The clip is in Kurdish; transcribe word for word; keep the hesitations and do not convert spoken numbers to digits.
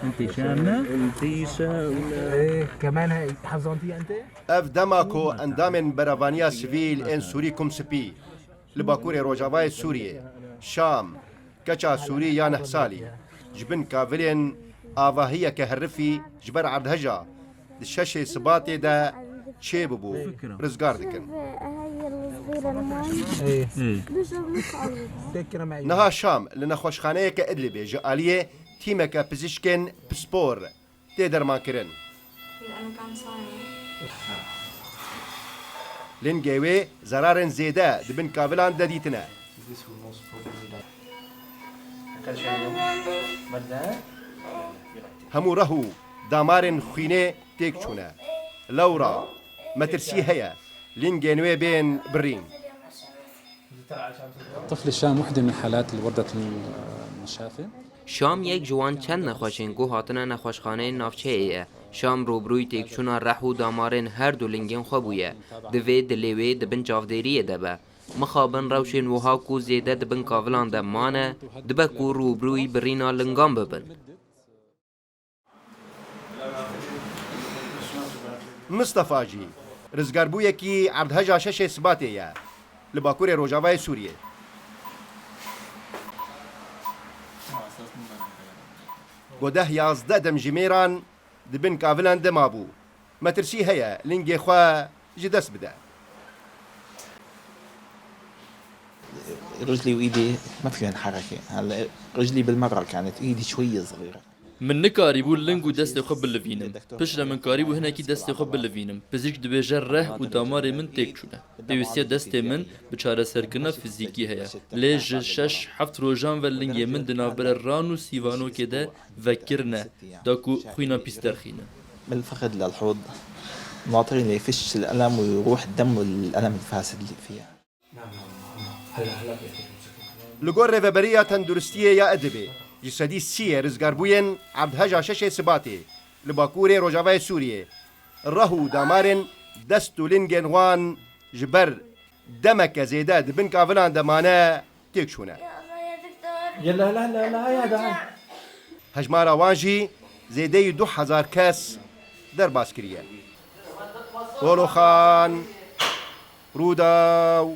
انت شامة؟ انت شامة؟ ايه، كمان هي حفظانتي انت؟ Ev dema ku endamên berevaniya sivîl ên Sûrî Kumsipî li Bakurê Rojavayê Sûriyê, Şam, keça Sûrî ya neh salî, ji bin kavilên avahiyeke herifî ji ber erdheja di şeşê Sibatê de çêbûbû, rizgar dikin. Niha Şam li nexweşxaneyeke Idlibê ji aliyê tîmeke pizîşkên pispor tê dermankirin. Lingê wê zerarên zêde di bin kavilan de dîtine. Hemû reh û damarên xwînê têk çûne. Lewra metirsî heye lingên wê bên birîn. طفل الشام وحدة من حالات الوردة المشافة. Şam yek ji wan çend nexweşên ku hatine nexweşxaneyên navçeyê ye. Şam rûbirûyî têkçûna reh û damarên her du lingên xwe bûye. Divê dilê wê di bin çavdêriyê de be. Mixabin rewşên wiha ku zêde di bin kavilan de mane, dibe ku rûbirûyî birîna lingan bibin. Mistefa jî rizgarbûyekî erdheja şeşê Sibatê ye li bakurê rojavayê Sûriyê. Ku deh yazdeh demjimêran di bin kavilan de mabû. Metirsî heye lingê xwe ji dest bide. رجلي وإيدي ما فيهن حركة. هلا رجلي بالمرة كانت، إيدي شوية صغيرة. Min nikarîbû ling û destê xwe bilivînim. Piştre min karîbû hinekî destê xwe bilivînim. Pizîşk dibêje reh û damarê min têk çûne. Pêwîstiya destê min bi çareserkirina fizîkî heye. Lê ji şeş heft rojan ve lingê min di navbera ran û sîvanokê de vekirine, da ku xwîna pîs derxîne. من الفخذ للحوض، ناطرين ليفش الألم ويروح الدم والألم الفاسد اللي فيها. Li gor Rêveberiya Tenduristiyê ya Idlibê, ji sedî sî yê rizgarbûyên erdheja şeşê Sibatê li bakurê rojavayê Sûriyê, reh û damarên dest û lingên wan ji ber demeke zêde di bin kavilan de mane têk çûne. Yela, la, la, la, ya da. Hejmara wan jî zêdeyî du hezar kes derbas kiriye. Holoxan, Rûdaw.